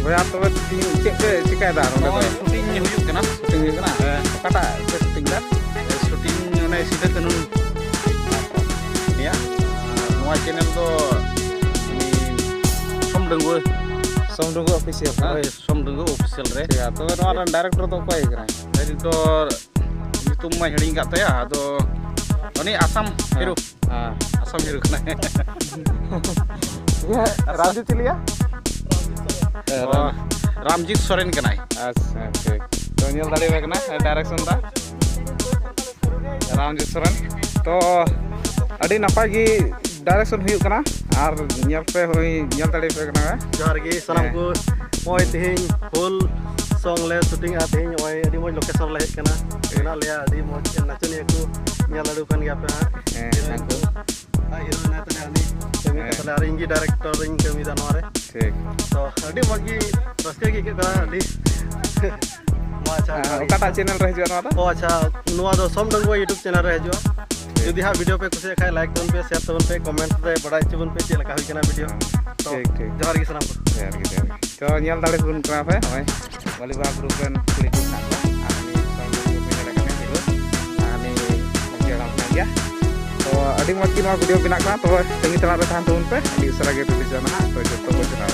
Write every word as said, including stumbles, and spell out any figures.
ᱦᱳᱭ, ᱟᱨ ᱛᱚᱵᱮ ᱛᱤᱦᱤᱧ ᱪᱮᱫ ᱯᱮ ᱪᱤᱠᱟᱹᱭᱮᱫᱟ ᱟᱨ ᱚᱸᱰᱮ ᱫᱚ? ᱱᱚᱜᱼᱚᱭ ᱥᱩᱴᱤᱝ ᱦᱩᱭᱩᱜ ᱠᱟᱱᱟ᱾ ᱥᱩᱴᱤᱝ ᱦᱩᱭᱩᱜ ᱠᱟᱱᱟ? ᱦᱮᱸ᱾ ᱚᱠᱟᱴᱟᱜ ᱯᱮ ᱥᱩᱴᱤᱝ ᱫᱟ? ᱥᱩᱴᱤᱝ ᱚᱱᱮ ᱥᱤᱫᱩ ᱠᱟᱹᱱᱦᱩ ᱨᱮᱭᱟᱜ᱾ ᱟᱨ ᱱᱚᱣᱟ ᱪᱮᱱᱮᱞ ᱫᱚ ᱩᱱᱤ ᱥᱚᱢ ᱰᱟᱺᱜᱩᱣᱟᱹ᱾ ᱥᱚᱢ ᱰᱟᱺᱜᱩᱣᱟᱹ ᱚᱯᱷᱤᱥᱤᱭᱟᱞ, ᱦᱮᱸ? ᱦᱳᱭ, ᱥᱚᱢ ᱰᱟᱺᱜᱩᱣᱟᱹ ᱚᱯᱷᱤᱥᱤᱭᱟᱞ ᱨᱮ᱾ ᱴᱷᱤᱠ ᱜᱮᱭᱟ, ᱛᱚᱵᱮ ᱱᱚᱣᱟ ᱨᱮᱱ ᱰᱟᱭᱨᱮᱠᱴᱚᱨ ᱫᱚ ᱚᱠᱚᱭ ᱠᱟᱱᱟᱭ? ᱰᱟᱭᱨᱮᱠᱴᱚᱨ ᱧᱩᱛᱩᱢ ᱢᱟ ᱦᱤᱲᱤᱧ ᱠᱟᱜ ᱛᱟᱭᱟ, ᱟᱫᱚ ᱩᱱᱤ ᱟᱥᱟᱢ ᱦᱮᱸ᱾ ᱦᱤᱨᱳ᱾ ᱦᱮᱸ᱾ ᱟᱥᱟᱢ ᱦᱤᱨᱳ ᱠᱟᱱᱟᱭ᱾ ᱤᱭᱟᱹ, ᱨᱟᱡᱩ ᱪᱤᱞᱤᱭᱟ? ᱦᱮᱸ, ᱚ, ᱨᱟᱡᱩ᱾ ᱨᱟᱢᱡᱤᱛ ᱥᱚᱨᱮᱱ ᱠᱟᱱᱟᱭ᱾ ᱟᱪᱪᱷᱟ, ᱴᱷᱤᱠ᱾ ᱛᱚ, ᱧᱮᱞ ᱫᱟᱲᱮᱭᱟᱜ ᱠᱟᱱᱟ, ᱰᱟᱭᱨᱮᱠᱥᱚᱱ ᱫᱟ ᱨᱟᱢᱡᱤᱛ ᱥᱚᱨᱮᱱ᱾ ᱛᱚ, ᱟᱹᱰᱤ ᱱᱟᱯᱟᱭ ᱜᱮ ᱰᱟᱭᱨᱮᱠᱥᱚᱱ ᱦᱩᱭᱩᱜ ᱠᱟᱱᱟ, ᱟᱨ ᱧᱮᱞ ᱯᱮ ᱦᱩᱭ, ᱧᱮᱞ ᱫᱟᱲᱮ ᱯᱮ ᱠᱟᱱᱟ᱾ ᱡᱚᱦᱟᱨ ᱜᱮ ᱥᱟᱱᱟᱢ ᱦᱮᱸ᱾ ᱠᱚ᱾ ᱱᱚᱜᱼᱚᱭ ᱛᱮᱦᱮᱧ ᱯᱷᱩᱞ ᱥᱚᱝ ᱞᱮ ᱥᱩᱴᱤᱝᱟ᱾ ᱛᱮᱦᱮᱧ ᱱᱚᱜᱼᱚᱭ ᱟᱹᱰᱤ ᱢᱚᱡᱽ ᱞᱳᱠᱮᱥᱚᱱ ᱞᱮ ᱦᱮᱡ ᱠᱟᱱᱟ᱾ ᱴᱷᱤᱠ᱾ ᱢᱮᱱᱟᱜ ᱞᱮᱭᱟ ᱟᱹᱰᱤ ᱢᱚᱡᱽ ᱱᱟᱪᱚᱱᱤᱭᱟᱹ ᱠᱚ, ᱧᱮᱞ ᱫᱟᱲᱮ ᱠᱟᱱ ᱜᱮᱭᱟ ᱯᱮ ᱦᱟᱸᱜ᱾ ᱦᱮᱸ, ᱦᱤᱨᱳᱭᱤᱱ ᱦᱮᱸ᱾ ᱠᱚ᱾ ᱟᱨ ᱦᱤᱨᱳ ᱦᱮᱱᱟᱭ ᱛᱟᱞᱮᱭᱟ, ᱩᱱᱤ ᱠᱟᱹᱢᱤ ᱦᱮᱸ᱾ ᱠᱟᱛᱟᱞᱮ, ᱟᱨ ᱤᱧ ᱜᱮ ᱰᱟᱭᱨᱮᱠᱴᱚᱨ ᱤᱧ ᱠᱟᱹᱢᱤᱭᱮᱫᱟ ᱱᱚᱣᱟ ᱨᱮ᱾ ᱴᱷᱤᱠ᱾ ᱛᱚ, ᱟᱹᱰᱤ ᱢᱚᱡᱽ ᱜᱮ, ᱨᱟᱹᱥᱠᱟᱹ ᱜᱮ ᱟᱹᱭᱠᱟᱹᱜ ᱠᱟᱱᱟ, ᱟᱹᱰᱤ ᱢᱚᱡᱽ᱾ ᱦᱮᱸ, ᱚᱠᱟᱴᱟᱜ ᱪᱮᱱᱮᱞ ᱨᱮ ᱦᱤᱡᱩᱜᱼᱟ ᱱᱚᱣᱟ ᱫᱚ? ᱚ, ᱟᱪᱪᱷᱟ, ᱱᱚᱣᱟ ᱫᱚ ᱥᱚᱢ ᱰᱟᱺᱜᱩᱣᱟᱹ YouTube ᱪᱮᱱᱮᱞ ᱨᱮ ᱦᱤᱡᱩᱜᱼᱟ᱾ ᱴᱷᱤᱠ᱾ ᱡᱩᱫᱤ ᱦᱟᱸᱜ ᱵᱷᱤᱰᱤᱭᱳ ᱯᱮ ᱠᱩᱥᱤᱭᱟᱜ ᱠᱷᱟᱡ, ᱞᱟᱭᱤᱠ ᱛᱟᱵᱚᱱ ᱯᱮ, ᱥᱮᱭᱟᱨ ᱛᱟᱵᱚᱱ ᱯᱮ, ᱠᱚᱢᱮᱱᱴ ᱨᱮ ᱵᱟᱰᱟᱭ ᱦᱚᱪᱚ ᱵᱚᱱ ᱯᱮ ᱪᱮᱫ ᱞᱮᱠᱟ ᱦᱩᱭ ᱠᱟᱱᱟ ᱵᱷᱤᱰᱤᱭᱳ᱾ ᱦᱮᱸ, ᱛᱚ, ᱴᱷᱤᱠ, ᱴᱷᱤᱠ᱾ ᱡᱚᱦᱟᱨ ᱜᱮ ᱥᱟᱱᱟᱢ ᱠᱚ᱾ ᱡᱚᱦᱟᱨ ᱜᱮ, ᱡᱚᱦᱟᱨ ᱜᱮ᱾ ᱛᱚ, ᱧᱮᱞ ᱫᱟᱲᱮ ᱠᱚ ᱠᱟᱱᱟ ᱯᱮ, ᱱᱚᱜᱼᱚᱭ ᱵᱟᱞᱤᱵᱟᱜᱽ ᱜᱨᱩᱯ ᱨᱮᱱ ᱠᱩᱲᱤ ᱠᱚ ᱢᱮᱱᱟᱜ ᱠᱚᱣᱟ, ᱟᱨ ᱩᱱᱤ ᱥᱚᱢ ᱰᱟᱺᱜᱩᱣᱟᱹ ᱵᱚᱭᱦᱟ ᱠᱟᱱᱟᱭ, ᱦᱤᱨᱳ, ᱟᱨ ᱩᱱᱤ ᱜᱚᱢᱠᱮ ᱦᱟᱲᱟᱢ ᱠᱟᱱ ᱜᱮᱭᱟ᱾ ᱛᱚ, ᱟᱹᱰᱤ ᱢᱚᱡᱽ ᱜᱮ ᱱᱚᱣᱟ ᱵᱷᱤᱰᱤᱭᱳ ᱵᱮᱱᱟᱜ ᱠᱟᱱᱟ, ᱛᱚᱵᱮ ᱛᱟᱺᱜᱤ ᱛᱟᱲᱟᱜ ᱨᱮ ᱛᱟᱦᱮᱱ ᱛᱟᱵᱚᱱ ᱯᱮ, ᱟᱹᱰᱤ ᱩᱥᱟᱹᱨᱟ ᱜᱮ ᱨᱤᱞᱤᱡᱚᱜᱼᱟ ᱱᱟᱦᱟᱜ᱾ ᱛᱚ, ᱡᱚᱛᱚ ᱠᱚ ᱡᱚᱦᱟᱨ᱾